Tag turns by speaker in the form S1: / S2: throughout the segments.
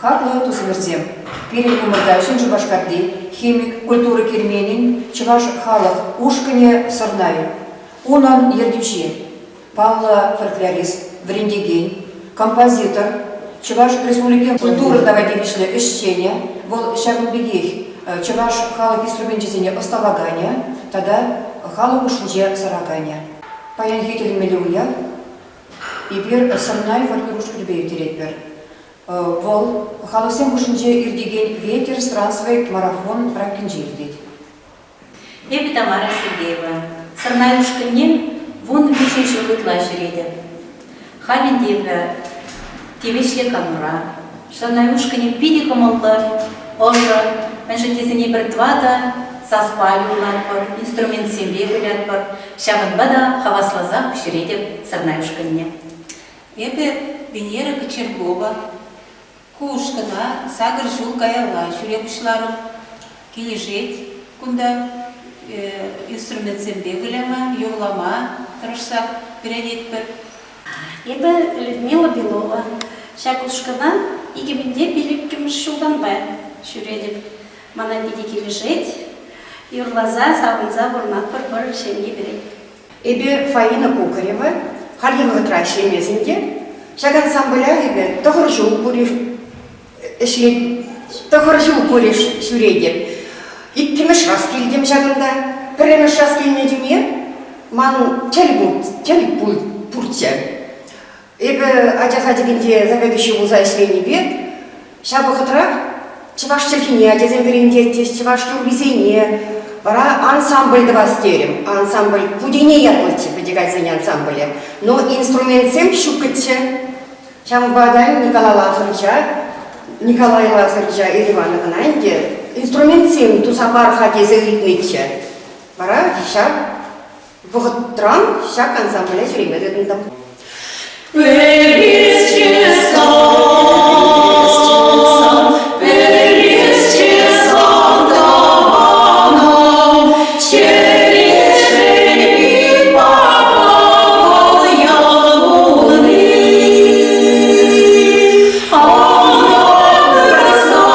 S1: Хаклӑ тусӑмӑрсем, пирӗн умӑрта Ҫӗн Шупашкарти химик культура керменӗн чӑваш халӑх ушкӑнӗ Сӑрнай. Унӑн ертӳҫи, паллӑ фольклорист, вӗрентекен, композитор, Чӑваш Республикин культура тава тивӗҫлӗ ӗҫченӗ, вӑл ҫавӑн пекех чӑваш халӑх инструменчӗсене ӑсталаканӗ тата халӑх хушшинче сараканӗ. Паянхи тӗлӗнмелле уяв эпир Сӑрнай фольклор ушкӑнӗпе ирттеретпӗр. Вӑл халӑхсем хушшинче иртекен Ветер странствует марафон рамкинче иртет.
S2: Эпӗ Тамара Сергеева. Сӑрнай ушкӑнне 13 ҫул ытла ҫӳретӗп. Халь ӗнтӗ эпӗ тивӗҫлӗ канура. Сӑрнай ушкӑнӗ питӗ кӑмӑллӑ, ӑшӑ, мӗншӗн тесен эпир тӑватӑ саспа юрлатпӑр, инструментсемпе вылятпӑр. Ҫавӑнпа та хавасласах ҫӳретӗп Сӑрнай ушкӑнне.
S3: Эпӗ Венера Кочергова. Ку ушкӑна сакӑр ҫул каялла ҫӳре пуҫларӑм. Килӗшет кунта инструментсемпе выляма, юрлама тӑрӑшсах вӗренетпӗр.
S4: Эпӗ Людмила Белова. Ҫак ушкӑна 2005 ҫултанпа ҫӳретӗп. Мана питӗ килӗшет. Юрласа, савӑнса пурӑнатпӑр пӗр ҫемьепе.
S5: Эпӗ Фаина Кокарева, хальхи вӑхӑтра ӗҫлемесен те, ҫак ансамбле эпӗ тӑхӑр ҫул ӗҫлет, тӑхӑр ҫул пурӗ ҫӳретӗп. Иккӗмӗш раз килтӗм ҫакӑнта. Пӗрремӗш раз килнӗ чухне ман тӗл тӗл пурччӗ. Эпӗ ача садикӗнче заведующи пулса ӗҫленипе ҫав вӑхӑтра чӑваш чӗлхине ачасем вӗрентетчӗҫ, чӑваш юррисене. Вара ансамбль тӑвас терӗм. Ансамбль Путене ятлӑччӗ пӗчӗк ачасен ансамблӗ. Но инструментсем ҫуккӑччӗ. Ҫавӑнпа та Николай Лазаревича, Николай Лазаревича Ивановӑна ӗнтӗ инструментсем туса пар-ха тесе ыйтнӑччӗ. Вара ҫав Вӑхӑтран ҫак ансамбле ҫӳреме тытӑнтӑм.
S6: Пӗлесчӗ сан, пӗлесчӗ сан тӑванӑм, чӗрешӗн пахал ялуни. Ана пырсан,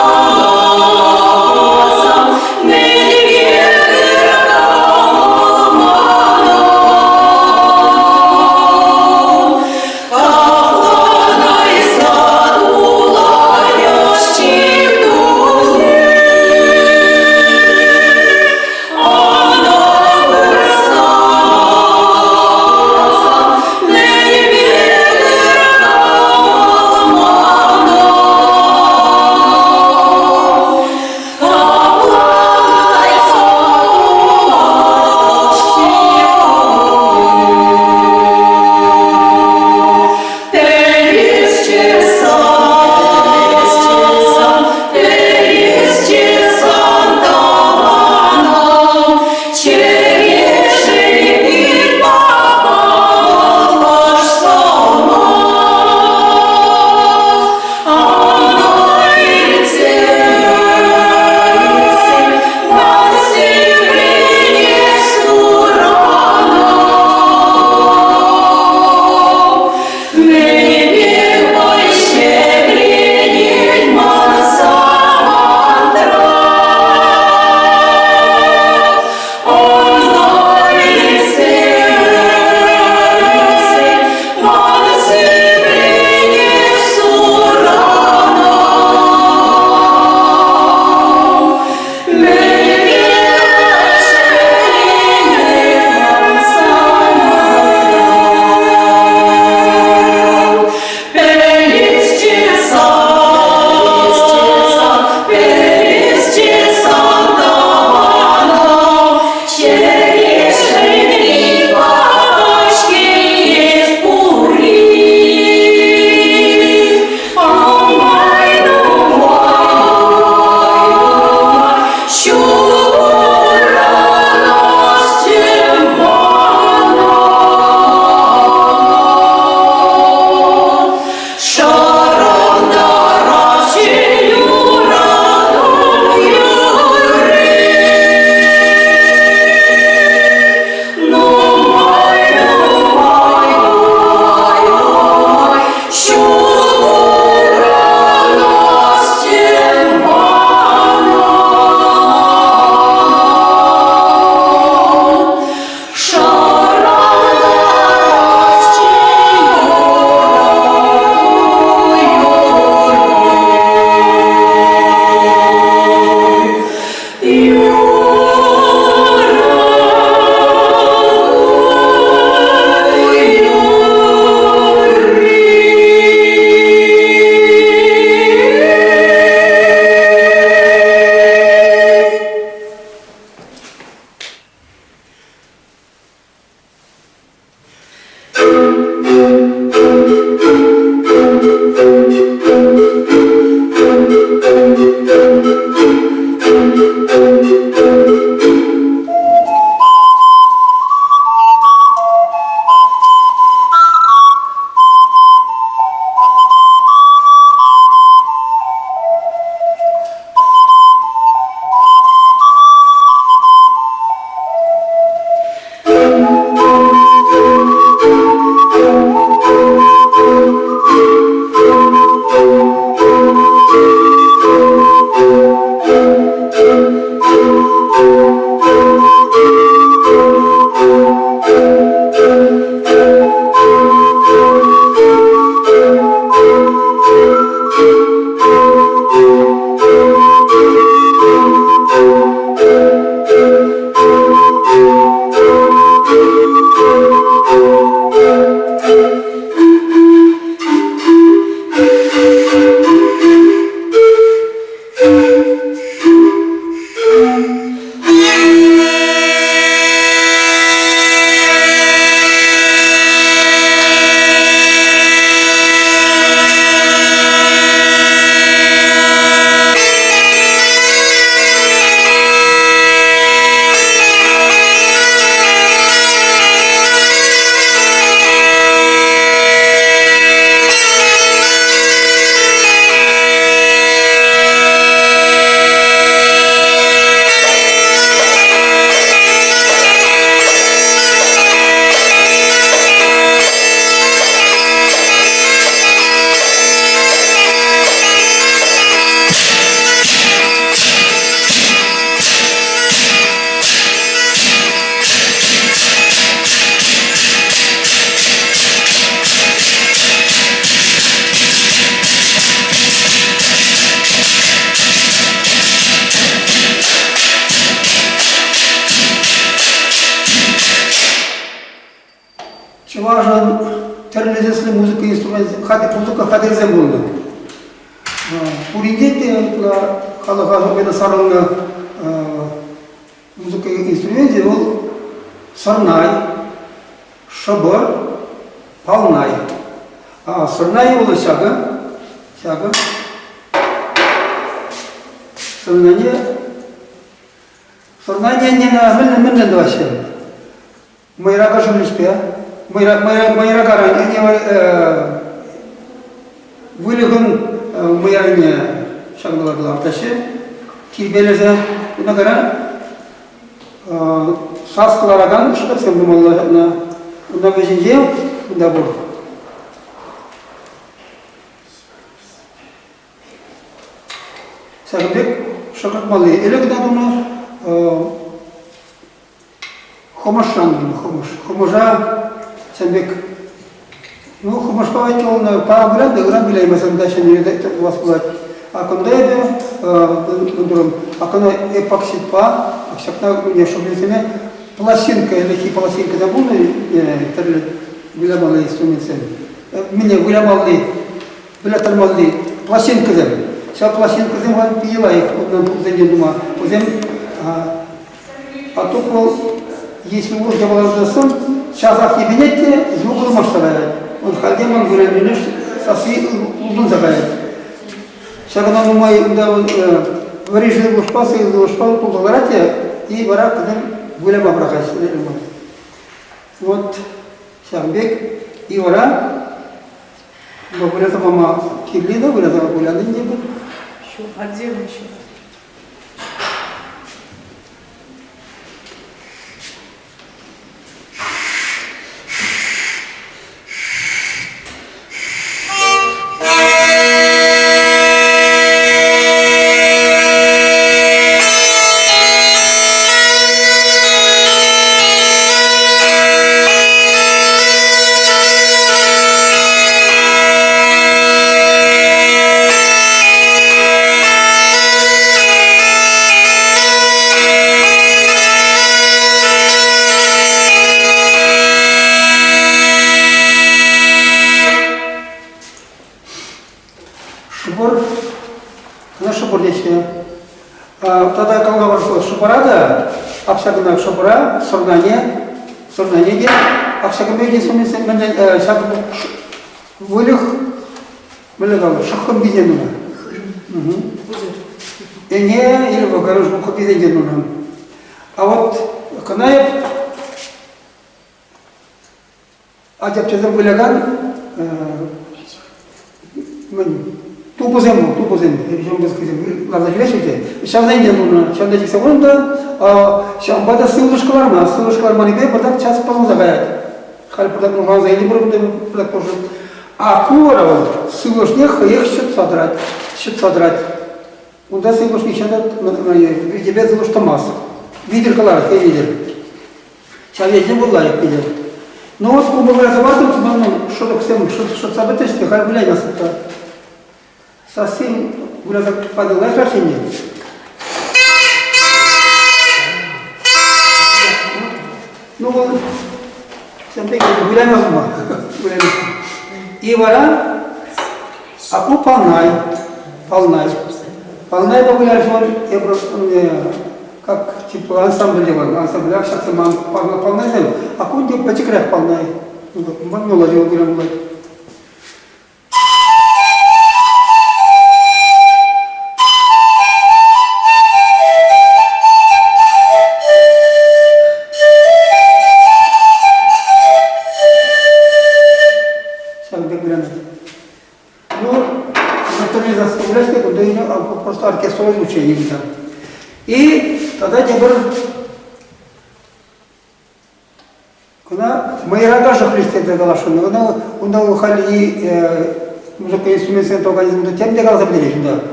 S7: инструмент, музыка хатӗрӗсем пулнӑ. Пуринчен те ытла халӑха вӑйлӑ сарӑлнӑ музыка инструменчӗ вӑл сӑрнай, шӑпӑр, палнай. А сӑрнай вӑл ҫакӑ, ҫакӑ. Сӑрнайне сӑрнайне мӗнле мӗнле тӑваҫҫӗ? Мӑйрака шӑнӑҫпе, мӑйракаран ӗне выльӑхӑн мӑйраине ҫакӑнталла кӑлартаҫҫӗ, тирпейлесе. Унта кайран сас кӑларакан шӑтӑксем тумалла ҫакна. Унта вӗҫӗнче унта пур. Ҫакӑн пек шӑкӑртмалли. Ӗлӗк кӑна тунӑ Хӑмӑшран тунӑ хӑмӑш. Хӑмӑша ҫавӑн пек ну, хӑмӑшпа вӗт вӑл паха выран та ыран виляймасан та ҫӗнӗ пулас пулать. А кунта эпӗ турӑм, а кӑна эпоксидпа ҫакна мӗне шӑписене пластинка, ӗлӗкхи пластинка та пулнӑ тӗрлӗ вылямалли инструментсем. Мӗне вылямалли, выляттармалли пластинкӑсем. Ҫав пластинкӑсем халь питӗ лайӑх пулсенчен тума. Вӗсем А тут вӑл, если урӑх япаласӑн, часах йӗпенет те звук ылмашса каять. Он хальте ман вырӑнӗнче сасси улшӑнса каять. Ҫакӑнта нумай унта вӗри сывлӑшпа, сывлӑшпа тулса ларать те, и вара вӗсем выляма пӑрахаҫҫӗ. Вот ҫавӑн пек. И вара выляса пама кирли те, выляса выляни те пур.
S6: Ҫук, отдельно еще.
S7: Шӑпӑр, ӑна шӑпӑр теҫҫӗ. Тата калама шӑпӑра та, апсакӑна шӑпӑра, сӑрнане, сӑрнане те апсакӑн пек ҫак выльӑх Мӗнле калӑр, шӑххӑм писен ӑна. Ӗне или вӑкӑр шӑххӑм писен тен ӑна. А вот кӑна эп ачапчасем вылякан мӗн тупӑсем пур, тупӑсем, ларса ҫӳреҫҫӗ те. Ҫавна те нунӑ, ҫавна чиксе хунӑ та, ҫавӑнпа та сывлӑш кӑларма, сывлӑш кӑларманнипе пӑртак час пӑсӑлса каять. Халь пӑртак нушаланса илтӗмӗр кунта пӑртак пушӑ. А ку вара вӑл сывлӑшне хӑех ҫӑтса тӑрать, ҫӑтса тӑрать. Унта сывлӑш нихҫан та витепе сывлӑш тӑмасть. Витӗр кӑларать, хӑй витӗр. Ҫав енчен вӑл лайӑх витӗр. Ну вот ку выляса патӑм, манӑн шӑтӑксем шӑтса пӗтрӗҫ те, халь выляймастӑп та. Сасси выляса панӑ лайӑхрах ҫемье. Ну вӑл ҫавӑн пек выляймасть мар. И вара а ку палнай, палнай. Палнайпа выляшӑн эпир как типа ансамбль вӑл, ансамблях ҫакса ман палнайсем, а ку пӗчӗкрех палнай. Мӑн выля пулать. Ҫавӑн пек вылянать. Ну, натурализация кунта просто оркестровое звучание там. И тогда тепӗр Кӑна мӑйрака шӑхлич тесе каласшӑн. Ӑна унта хальхи музыка инструментсен организмӗ тем те каласа пӗтерет унта.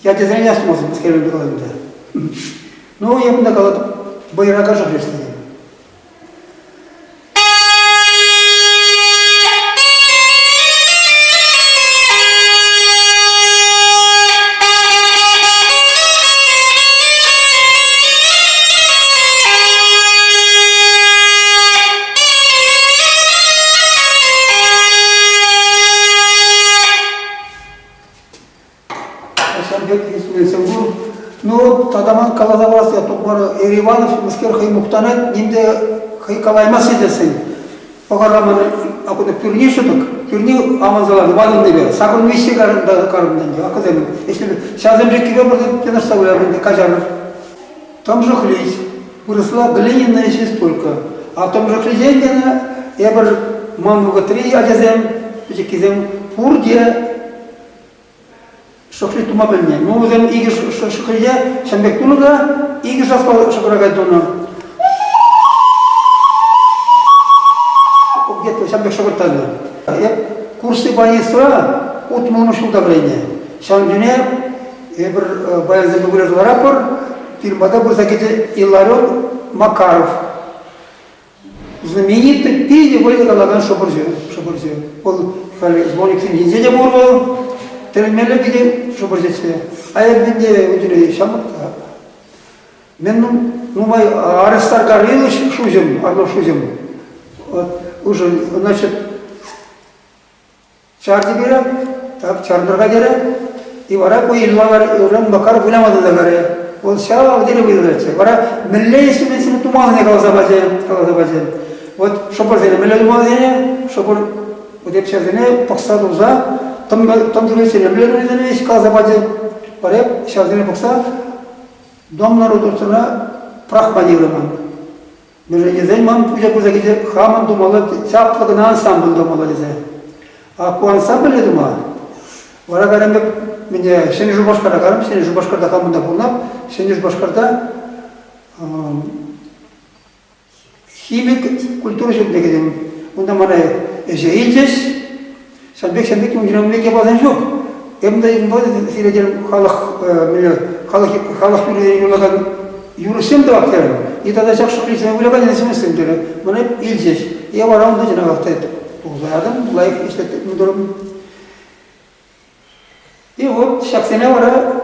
S7: Ячӗсене астумастӑп, мӗскер калать унта. Ну, я кунта калатӑп, мӑйрака шӑхлич тетӗп. Ҫавӑн пек инструментсем пур. Ну, тата ман каласа парас тупмар Эриванов мӗскер хӑй мухтанать, ним те хӑй калаймасть тесен. Пӑхӑр-ха ман акӑ пӳрне ҫутӑк, пӳрне аманса ларнӑ ватӑлнипе, сакӑр виҫҫе карӑннӑ ӗнтӗ, акӑсем ӗҫлеме. Ҫавсем пеккипе пырса йӑнӑшса выляр ӗнтӗ, каҫарӑр. Тӑмшӑхлись, вырӑсла глиняная свистулька. А тӑмшӑхлисен тенӗ эпир ман вӑхӑтри ачасем, пӗчӗккисем пурте шӑхлич тума пӗлнӗ. Ну, вӗсем икӗ шӑхличе ҫын пек тунӑ та икӗ шаспа шӑкӑракан тунӑ. Где-то ҫав пек шӑкӑрттарнӑ. Эп курсы баянистра утмӑлмӗш ҫулта вӗреннӗ. Ҫавӑн чухне эпир баянсемпе выляса ларатпӑр. Пирӗн пата пырса кӗчӗ Илларион Макаров. Знаменитый питӗ вӑйлӑ калакан шӑпӑрҫӑ, шӑпӑрҫӑ. Вӑл халь звонниксен енче те пур вӑл. Тӗлӗнмелле питӗ шӑпӑрҫӑччӗ. А эп ӗнтӗ ун ҫамрӑк та. Мен нумай Аристар Гаврилович Шуҫӑм, Орлов Шуҫӑм, вот, уже, значит, чарчӗ пире, так чартӑр-ха терӗ. И вара ку Ильма Макаров выляма тытса карӗ. Вӑл ҫав тери вылятчӗ. Вара мӗнле инструментсене тумаллине каласа пачӗ, каласа пачӗ. Вот шӑпӑрсене мӗнле тумаллине, шӑпӑр вот эп ҫавсене пӑхса туса тӑм тӑм турисене мӗнле тунисене каласа пачӗ. Вара эп ҫавсене пӑхса Дом народовцӑна пӑрахма тиврӗ ман. Мӗншӗн тесен ман пуҫа пырса килсе хамӑн тумалла чаплӑ кӑна ансамбль тумалла тесе. А ку ансамбле тума вара кайран пек мӗне Ҫӗнӗ Шупашкара карӑм, Ҫӗнӗ Шупашкарта хамӑн та пурӑнап, Ҫӗнӗ Шупашкарта Химик культура ҫуртне кӗтӗм. Унта мана ӗҫе илчӗҫ. Ҫавӑн пек, ҫавӑн пек ун пек япаласем ҫук. Эп унта сире терӗм, халӑх мӗнле, халӑх халӑх юррисене юрлакан юрӑҫсем тӑвап терӗм. И тата ҫак шӑхличсене вылякан инструментсем терӗ. Мана илчӗҫ. Я вара унта чӑнахах та тухса ятӑм, лайӑх ӗҫлеттӗм турӑм. И вот ҫаксене вара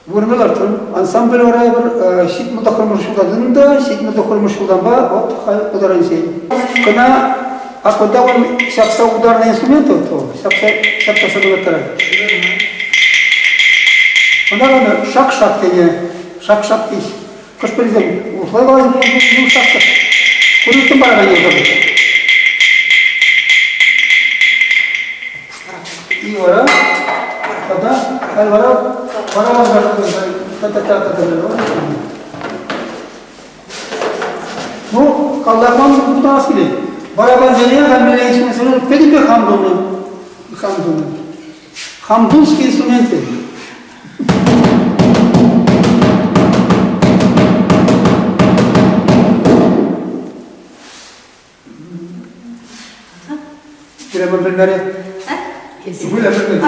S7: вырӑна лартрӑм. Ансамбль вара эпир 79-мӗш ҫулта тытӑннӑ та, 79-мӗш ҫултанпа вот халь кӑтаранччен. Кӑна а кунта он ҫапса ударный инструмент вот вӑл, ҫапса ҫапса шӑкӑлаттарать. Ӑна кӑна шак-шак тенӗ, шак-шак теҫ. Хӑш-пӗрисем урӑхла калаҫу шак-шак. Курӑктӑм паракан юртӑм. И вара тата халь вара вара та Ну, каллахман пултарас килет. Барабансене, хаммелле инструментсене пӗтӗмпех хам тунӑ. Хам тунӑ. Хамтунские инструменты. Прямо пӗлмерӗ. Выля пӗлмерӗ.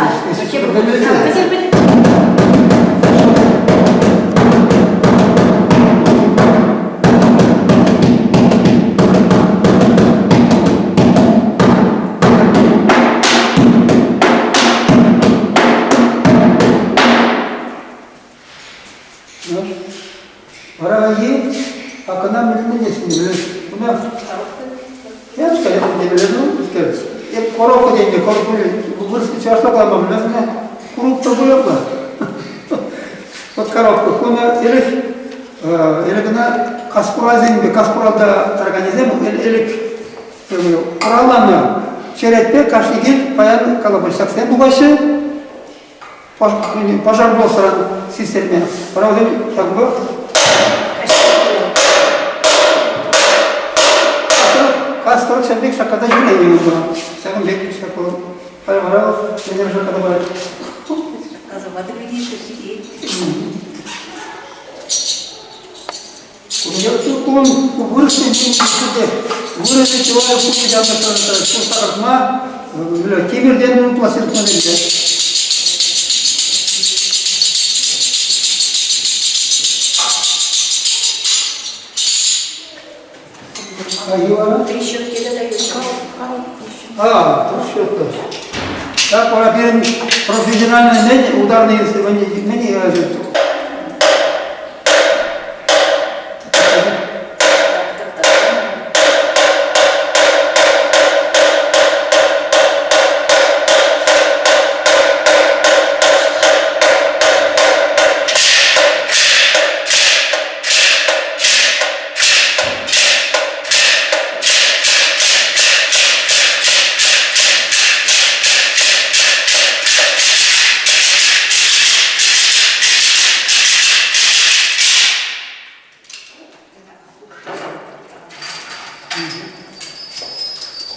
S7: Вара а кӑна мӗнле тесен, куна я сказать, не билем, эп коробка тенӗ, вырӑс чӑвашла калама пӗлместӗн, курупка пулӑпла. Вот коробка. Куна ӗлӗк ӗлӗк ӑна каскурасемпе каскуралта тӑраканӗсем ӗлӗк куралланӑ черетпе кашни кил паян калӑпӑр ҫаксем тухаҫҫӗ. Пожар пуласран систерме. Вара вӗсем ҫакӑнпа кас тӑрӑх ҫавӑн пек шаккаса ҫӳренӗ унта. Ҫакӑн пек ҫак вӑл. Халь вара вӑл мӗнле шаккаса парать.
S2: Шаккаса пӗтет, ҫитет.
S7: Кун вырӑссен те вырӑсӗ чылай пулнӑ ҫавна шуса кӑртма тимӗртен тунӑ пластинкӑна илсе.
S2: Трещотки дают.
S7: А, трещотка. Так, вара пирӗн профессиональный мӗн ударный мӗн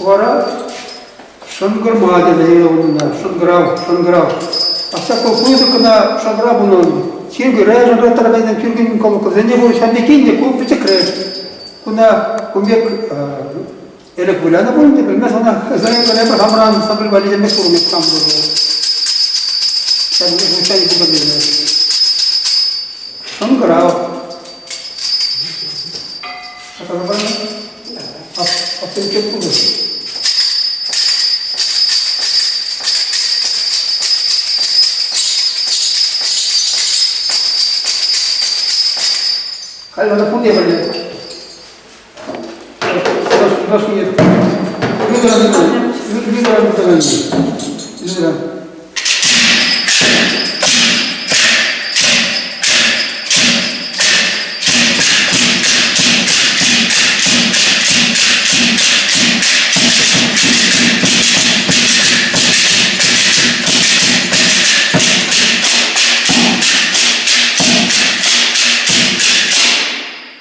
S7: Вара шӑнкӑрма тесе ӑна, шӑнкӑрав, шӑнкӑрав. А ҫак вӑл пысӑк кӑна шӑнкӑрав пулнӑ. Чиркӳре шӑнкӑраттаракансем чиркӳн колоколсем те пур, ҫав пекки те ку пӗчӗкрех. Куна кун пек ӗлӗк вылянӑ пулин те пӗлмес ӑна эпир хамран ансамбль валли темех курмӑп хам Ҫав пултӑр Шӑнкӑрав. Авторитет пулӑр. Халь вара пурте пӗрле.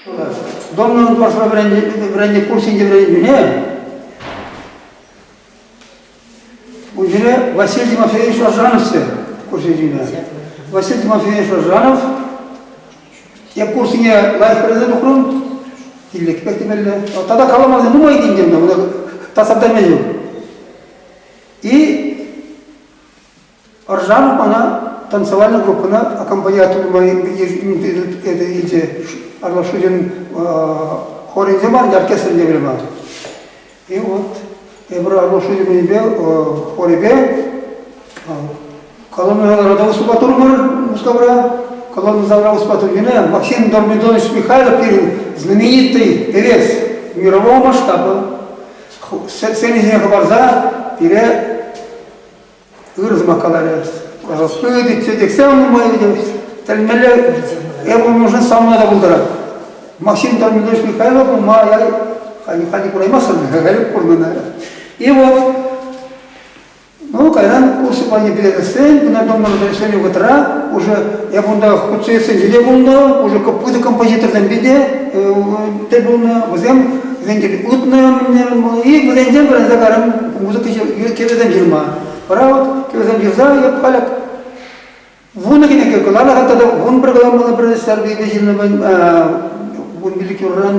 S7: Юра, Домнӑн пашра вӗреннӗ курсенче вӗреннӗ Ун ҫине Василий Тимофеевич Рожановсем курсенчине. Василий Тимофеевич Рожанов эп курсине лайӑх вӗренсе тухрӑм, тиллекпех темелле. Тата каламалли нумай тинкернӗ, ӑна тасатайман ҫук. И Ржанов мана танцевальнӑй группӑна аккомпаниатор тума илчӗ. Орлов Шутин хорӗнче мар, оркестрӗнче выляма. И вот эпир Орлов Шутин хорӗпе Коломна залра выступать турӑмӑр Мускавра. Коломна залра выступать турнине Максим Дормидонович Михайлов пирӗн знаменитый певец мирового масштаба сцена ҫине хӑпарса пире ырӑ сӑмах каларӗ. Пытӗччӗ тексем нумай тӗлмелле эп уншӑн савӑнма та пултарать. Максим Дормидович Михайлов ма я халь кураймастӑн, халь курнӑ. И вот ну, кайран курс пани пӗтерсен, кӑна домна вӑхӑтра уже эп унта хутсенче те пулнӑ, уже пысӑк композиторсемпе те тӗл пулнӑ, вӗсем вӗсенчен утнӑ и вӗсенчен вӗренсе кайрӑм музыка кӗвӗсем ҫырма. Вара вот кӗвӗсем ҫырса эп халӗ вунӑ кӗнеке кӑларнӑ тата 11 кӑлармалла пӗр сарпипе ҫырнӑ 15 юрран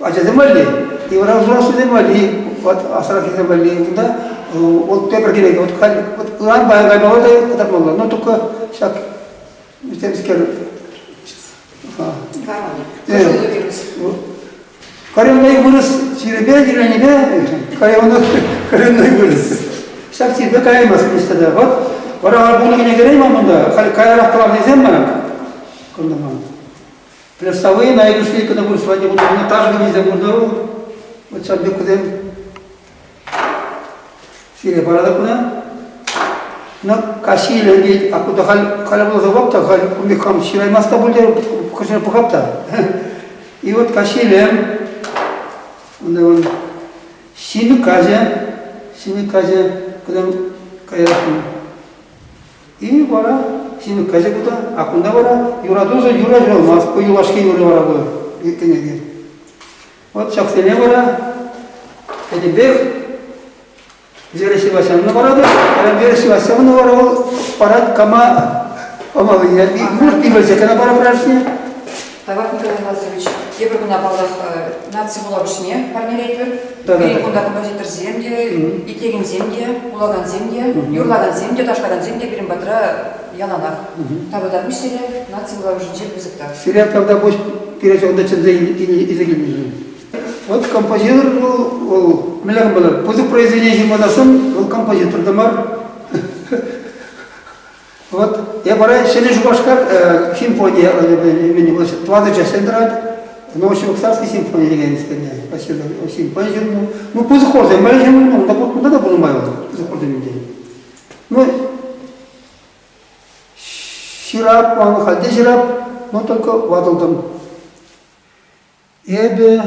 S7: ачасем валли, и вара взрослыйсем валли, вот асрахисем валли унта вот тепӗр кӗнеке вот халь вот ыран паян каймалла та кӑтартмалла, но только ҫак темскер Коренной вырӑс чирӗпе чирленипе коренной вырӑс. Ҫак чирпе каяймасть тата. Вот вара пулнӑ кӗнекерен ман кунта халь каярах кӑларнисем мана кунта ман. Плясовые найдушли кӑна вырӑс валли пулнӑ ташӑ кӗнекисем пулнӑ. Вот ҫав пек вӗсем Сире паратӑп кӑна. Ну, каҫхи илемпе, а кунта халь, халь пулса пӑхап та, халь кун пек хам ҫыраймасть та пуль те, хӑшне пӑхап та. И вот каҫхи илем, унта вон ҫимӗк каҫӗ, ҫимӗк каҫӗ, кӑна каярах. И вара ҫимӗк каҫӗ кунта, а кунта вара юратусӑр юра ҫуралмасть, ку юлашки юрӑ вара ку кӗнеке. Вот ҫаксене вара пӗтӗмпех Вера Севастьяновна паратӑп. Вера Севастьяновна вара вӑл парать кама памаллине. Может, библиотекӑна пара пырашне.
S1: Тавах, Николай Лазаревич. Тепӗр куна, паллах, наци вулавӑшне парнелетпӗр. Пирӗн кунта композиторсем те, итлекенсем те, вулакансем те, юрлакансем те, ташлакансем те пирӗн патра яланах. Тавтапуҫ сире, наци вулавӑшӗнче пысӑк тав.
S7: Сире тавтапуҫ пире ҫакӑнта чӗнсе илсе килнӗшӗн. Вот композитор вӑл, вӑл мӗнле кӑмӑллӑ, пысӑк произведени ҫырмасассӑн вӑл композитор та мар. Вот я вара Ҫӗнӗ Шупашкар симфония тӑватӑ частьсем тӑрать. Новочебоксарский симфония декенскерне симфони ҫырнӑ. Ну, пысӑк хорсем валли ҫырнӑ, унта кунта та пулмай вӑл, пысӑк хорсем Ну, Ҫырап, ман халь те ҫырап, но только ватӑлтӑм. Эпӗ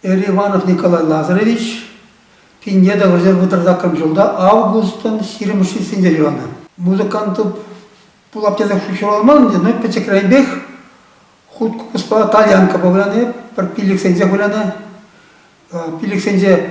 S7: Эриванов Николай Лазаревич 1938 ҫулта августӑн 20 ҫулсенче ҫуралнӑ. Музыкант пулап тесе ҫуралман ӗнтӗ, но пӗчӗкренпех хут купӑспа тальянкӑпа вылянӑ, пӗр пиллӗксенчех вылянӑ. Пиллӗксенче.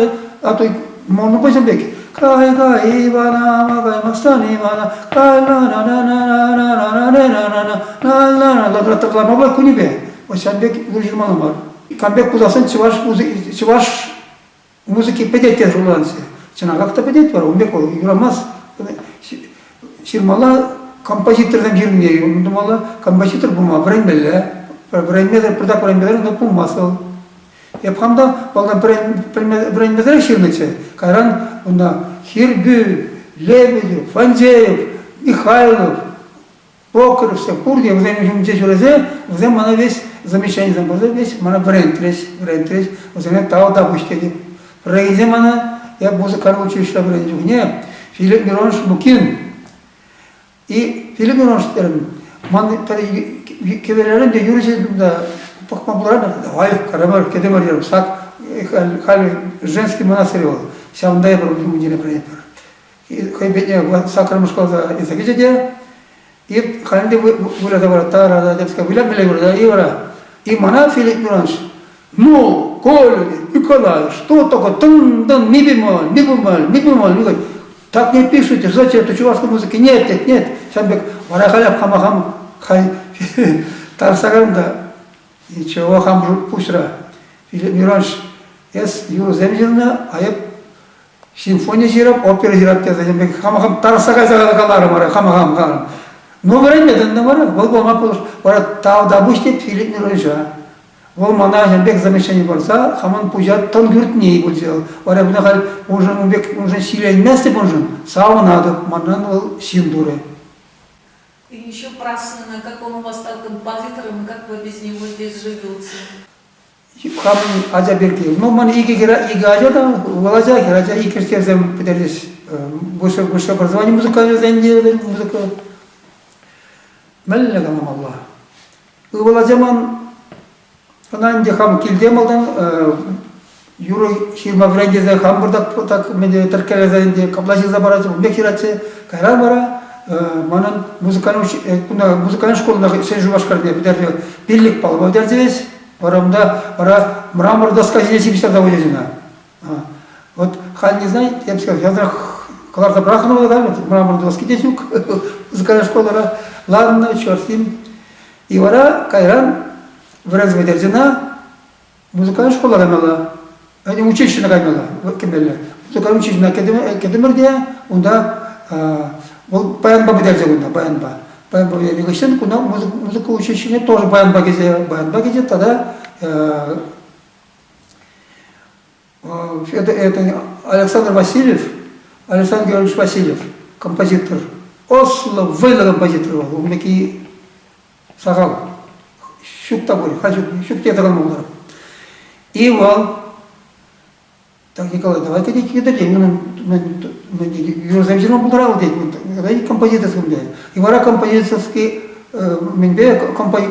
S7: А то монопольсем пек. Кай, кай, Ивана, каймастан Ивана, кай, на на на на на на на на на на на на на на на на кунӗпе. Вот ҫавӑн пек юр ҫырмалла мар. Кам пек пулсассӑн чӑваш чӑваш музыки пӗтет те шутланчӗ. Чӑнахах та пӗтет вара, ун пек вӑл юрамасть. Ҫырмалла композиторсем ҫырнине тумалла, композитор пулма вӗренмелле. Вӗренмесӗр, пӑртак вӗренмесӗр унта пулмасть вӑл. Эп хам та малтан вӗренмесӗрех ҫырнӑччӗ. Кайран унта Хирбю, Лебедев, Фандеев, Михайлов, Прокоровсем пурте вӗсен ҫумӗнче ҫӳресе, вӗсем мана весь замечанисем парса весь мана вӗрентрӗҫ, вӗрентрӗҫ. Вӗсене тав та пуҫ тетӗп. Пӗррехинче мана я музыкальное училищӗре вӗреннӗ чухне Филипп Миронович Лукин и Филипп Миронович терӗм, ман кӗвелерен те юрӑҫӑ та пӑхма пултаратӑп. Давай, карамар, кӗтӗмӗр терӗм, сак. Халь женский монастырь вӑл. Ҫавӑнта эпир мундире вӗренетпӗр. Хӑй патне саккӑрмӗш класа илсе кӗчӗ те и халь ӗнтӗ выляса вара тара та выля мӗнле вырта и вара и мана Филипп Миронович ну, Коля, Николай, что такое? Тын-тын, ми бемоль, ми бемоль, ми бемоль. Ми так не пишите, зачем это чувашской музыки? Нет, нет, нет. Ҫавӑн пек вара халь хама хам хай тарса кайрӑм та ничего хам пуҫра. Филипп Миронович, эс юрӑсем ҫырнӑ, а эп симфони ҫырап, опера ҫырап тесе ҫавӑн пек хама хам тарса кайса каларӑм вара, хама хам каларӑм. Ну, вӗренме тытӑнтӑм вара, вӑл пулма пулӑш. Вара тавтапуҫ тет Филипп Мироновича. Вӑл мана ҫавӑн пек замечани парса хамӑн пуҫа тӑн кӳртни пулчӗ. Вара мана халь уншӑн ун пек уншӑн ҫиленместӗп уншӑн, савӑнатӑп, манран вӑл ҫын турӗ.
S6: И еще про сына, как он у вас стал композитором, и как вы без него здесь живете?
S7: Хамӑн ача пирки. Ну, ман икӗ, икӗ ача та, ывӑл ача, хӗр ача, иккӗштерсем пӗтерчӗҫ. Высшее, высшее образование музыкальное те, музыка. Мӗнле каламалла? Ывӑл ача ман ӑна ӗнтӗ хам килте малтан юрӑ ҫырма вӗрентесе хам пӑртак так мӗн тӗрткелесе ӗнтӗ капла ҫырса паратчӗ, ун пек ҫыратчӗ. Кайран вара манӑн музыкальный кунта музыкальный школӑна Ҫӗнӗ Шупашкарне пӗтерсе пиллӗк паллӑ пӗтерчӗҫ. Вара унта вара мрамор доска ҫине ҫыпӑҫтарса хучӗҫ ӑна. Вот халь не знаю, я бы сказал, я кӑларса пӑрахнӑ вӑл мрамор доски те ҫук музыкальная школӑра. Ладно, черт с ним. И вара кайран вӗренсе пӗтерчӗ ӑна, музыкальная школа каймалла. Училищӗне каймалла, кӗмелле. Музыкальное училищӗне кӗтӗмӗр те, унта вӑл баянпа пӗтерчӗ кунта, баянпа. Баянпа пӗтернӗ хыҫҫӑн кунта музыка училищине тоже баянпа кӗчӗ, баянпа кӗчӗ тата Это, это Александр Васильев, Александр Георгиевич Васильев, композитор. Ӑслӑ, вӑйлӑ композитор вӑл. Ун пекки сахал. Ҫук та пуль, халь ҫук, ҫук те тӑкӑнма пултарать. И вӑл так, Николай, давай тет, тет, юрӑсем ҫырма пултарал тет, композиторский И вара композиторский мӗнпе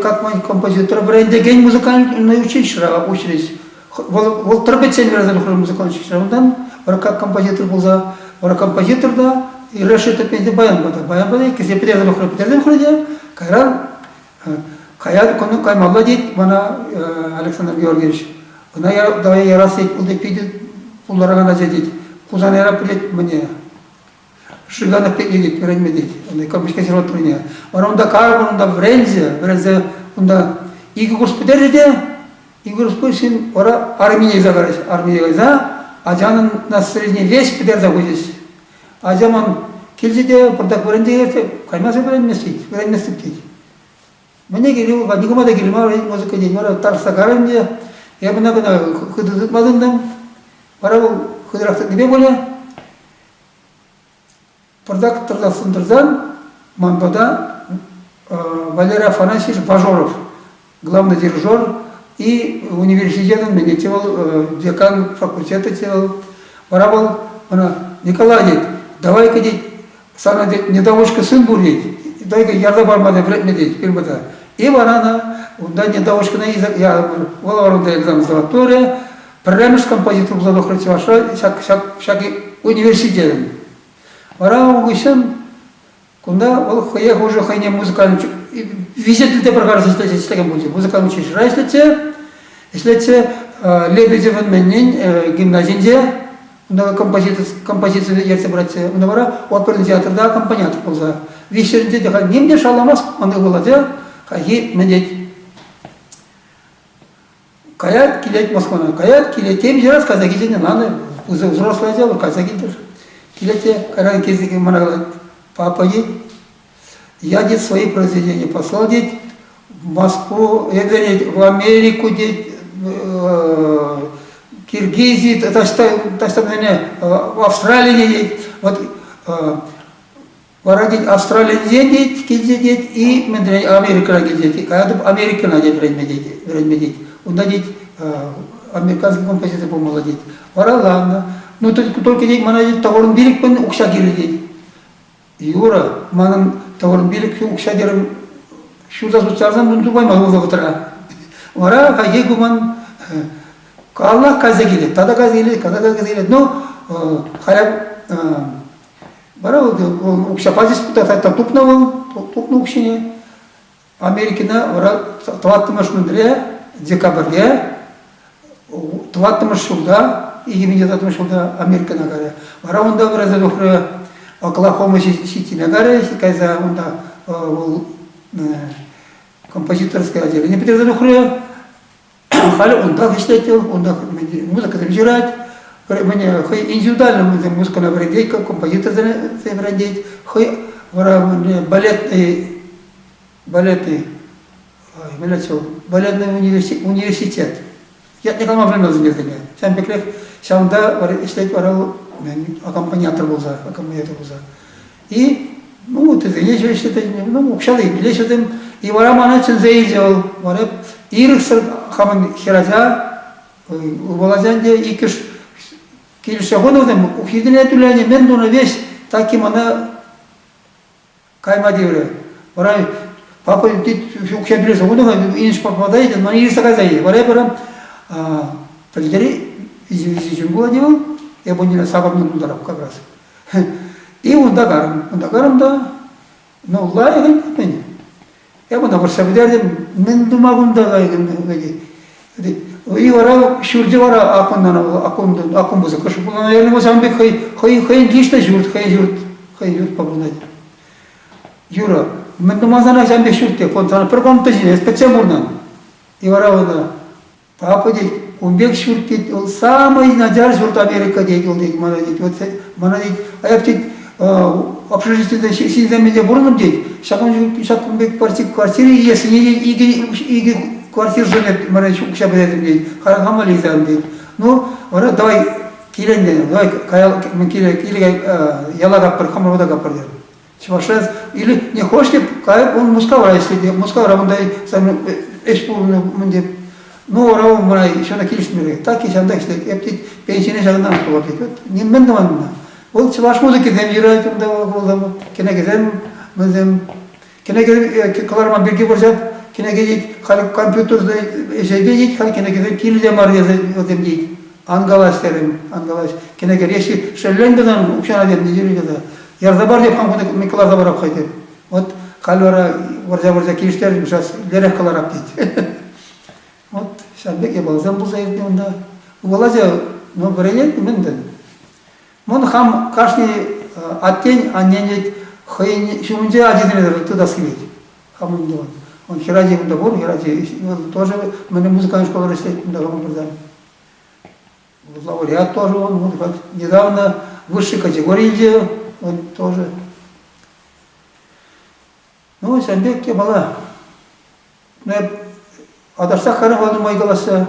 S7: как композитор вӗрентекен музыкальный училищера уҫрӗҫ. Вӑл, вӑл тӑр пӗччен вӗренсе тухрӗ музыкальный училищера. Унтан вара как композитор пулса, вара композитор та, решетов пенси баянпа та, баянпа та иккӗшне пӗтерсе тухрӗ, пӗтерсе тухрӗ те, кайран кая каймалла тет мана Александр Георгиевич. Ӑна давай ярас тет, вӑл питӗ пултаракан ача тет. Хусана ярап тет мӗне. Шиганов пек тет, вӗренме тет. Ӑна консерваторине. Вара унта карӑпӑр, унта вӗренсе, вӗренсе унта икӗ курс пӗтерчӗ те, икӗ курс хыҫҫӑн вара армине илсе кайрӗҫ. Армие кайса ачанӑн настроенине веҫ пӗтерсе хучӗҫ. Ача ман килчӗ те пӑртак вӗренсе килчӗ, каймасӑр вӗренмест тет, вӗренместӗп тет. Мӗне кирлӗ вӑл, никама та кирлӗ мар, музыка тет, вара тарса карӑм ӗнтӗ. Эп ӑна кӑна хытӑ тытма тытӑнтӑм. Вара вӑл хытӑрах тытнипе пулӗ. Пӑртак тӑрса тӑрсан ман пата Валерий Афанасьевич Бажоров, главный дирижер и университетӑн мӗне те вӑл декан факультета те вӑл. Вара вӑл мана Николай тет, давай-ка тет, сана тет недоучка сын пур тет, дай-ка ярса парма та вӗрентме тет пирӗн пата. И вара ӑна унта недоучкӑна вӑл вара унта экзамен сдавать турӗ, Пӗрремӗш композитор пулса тухрӗ Чӑвашра ҫак, ҫак, ҫак университетӑн. Вара ун хыҫҫӑн кунта вӑл хӑех уже хӑйне музыкальный виҫӗ тӗлте пӗр харӑс ӗҫлекен пулчӗ. Музыкальный училищӗра ӗҫлетсе, ӗҫлетсе Лебедевӑн мӗннин гимназинче унта композитор, композици ертсе пыратчӗ. Унта вара оперный театрта аккомпаниатор пулса. Виҫҫӗрӗнче те халь ним те шарламасть ман ывӑл ача, хайхи мӗн тет, Каять, килет Москвана, каять, килет. Темиҫе раз кайса килсен надо, взрослое дело, кайса килтӗр. Килет те, кайран килсе мана калать, папа, тет, я, тет, свои произведения послал, тет, в Москву, вернее, в Америку, тет, Киргизии, таҫта, таҫта, в Австралии, тет, вот, Вара тет Австралинчен тет, килсе тет, и мӗнрен Америкӑра килсе тет. Каятӑп Америкӑна тет вӗренме тет, вӗренме тет. Унта тет американский композитор пулмалла тет. Вара ладно. Ну только тет мана тет тӑвӑрӑн пилӗкпӗн укҫа кирлӗ тет. Юра, манӑн тӑвӑрӑн пилӗк укҫа терӗм ҫурта сутсарсан мӗн тупайман вӑл вӑхӑтра. Вара хайхи ку ман. Каллах кайса килет, тата кайса килет, тата кайса килет. Ну, халь вара вӑл укҫа пачӗҫ, тупнӑ вӑл, тупнӑ укҫине. Америкӑна вара тӑваттӑмӗш мӗнре, декабрьте, тӑваттӑмӗш ҫулта, 2004 ҫулта Америкӑна кайрӗ. Вара унта вӗренсе тухрӗ, Оклахома Ситине кайрӗ, кайса унта вӑл композиторское отделение пӗтерсе тухрӗ. Халӗ унтах ӗҫлет вӑл, унтах музыкӑсем ҫырать. Мӗне хӑй индивидуально музыкӑна вӗрентет, композиторсене вӗрентет. Хӑй вара балетный балетный балетный университет. Ятне калама пӗлместӗм вӗсене. Ҫавӑн пекрех ҫавӑнта ӗҫлет вара вӑл аккомпаниатор пулса, аккомпаниатор пулса. И, ну, тӗсене ҫӳреҫҫӗ, ну, укҫа та илеҫҫӗ вӗсем. И вара мана чӗнсе илчӗ вӑл. Вара ирӗксӗр хамӑн хӗрача, ывӑл ача ӗнтӗ, иккӗш килӗшсе хунӑ вӗсем, укҫисене тӳленӗ, мӗн тунӑ веҫ, так и мана кайма тиврӗ. Вара папа укҫа тӳлесе хунӑ-ха, инҫ попадает, но ирсе кайса ил. Вара эпӗ пӗлтӗр виҫӗ ҫын пулать вӑл, эп унне сапӑрнӑ тултарап как раз. И унта карӑм. Унта карӑм та, ну, лайӑх ӗнтӗ. Эп ӑна вӑрҫса пӗтертӗм. Мӗн тума кунта кайнӑ? И вара ҫурчӗ вара аккунтан аккун аккун пысӑкӑш пулнӑ, наверное, ҫавӑн пек хӑй хӑй хӑйӗн личный ҫурт, хӑйӗн ҫурт, хӑйӗн ҫуртпа пурӑнать. Юра, мӗн тума сана ҫавӑн пек ҫурт те? Сана пӗр комната ҫине, эс пӗччен пурӑнан. И вара ӑна Папа тет, ун пек ҫурт тет, вӑл самый начар ҫурт Америка тет, вӑл тет, мана тет, вот мана тет, а я тет, общежитиеде ҫынсем те пурӑнӑм тет, ҫакӑн ҫак пек квартира илессине тет, икӗ, икӗ квартиршӑн мана укҫа пӗтертӗм тет, хама лейсан тет. Ну, вара давай килен тенӗ, давай кая, киле, киле, яла каппӑр, хамӑр пата каппӑр терӗм. Чӑвашра или не хочет, кайӑк он Мускавра ӗҫлет. Мускавра унта ӗҫ пулнӑ мӗн Ну, вара он мана ҫавна килӗшмерӗ. Так и ҫавӑнта ӗҫлет. Эп тет, пенсине ҫакӑнтан пулать тет. Вот мӗн тӑван мана? Вӑл чӑваш музыкисем ҫырать унта вӑл кӗнекесем, мӗнсем. Кӗнеке кӑларма пирки вӑрҫать. Кӗнеке тет, халь компьютер ӗҫӗпе тет, халь кӗнекесем кирлӗ те мар тесе вӗсем тет. Ан калаҫ терӗм, ан калаҫ. Кӗнекере шеллен тӑсан укҫана тем те Ярса пар теп хам кунта кӑларса парап хӑй теп. Вот халь вара вӑрҫа-вӑрҫа килӗштерчӗм, сейчас лерех кӑларап тет. Вот ҫавӑн пек япаласем пулса иртнӗ унта. Ывӑл ну, вӗренет мӗн Мӑн хам кашни аттен, аннен вӗт хӑйӗн ҫумӗнче ачисене тытас килет. Хамӑн тӑван. Он хӗрачи кунта пур, хӗрачи тоже мӗнле музыкальный школара ӗҫлет кунта хамӑн пырсан. Лауреат тоже он, вот как недавно высшей категории илчӗ, он тоже. Ну, ҫавӑн пек япала. Ну, эп аташсах карӑм нумай каласса.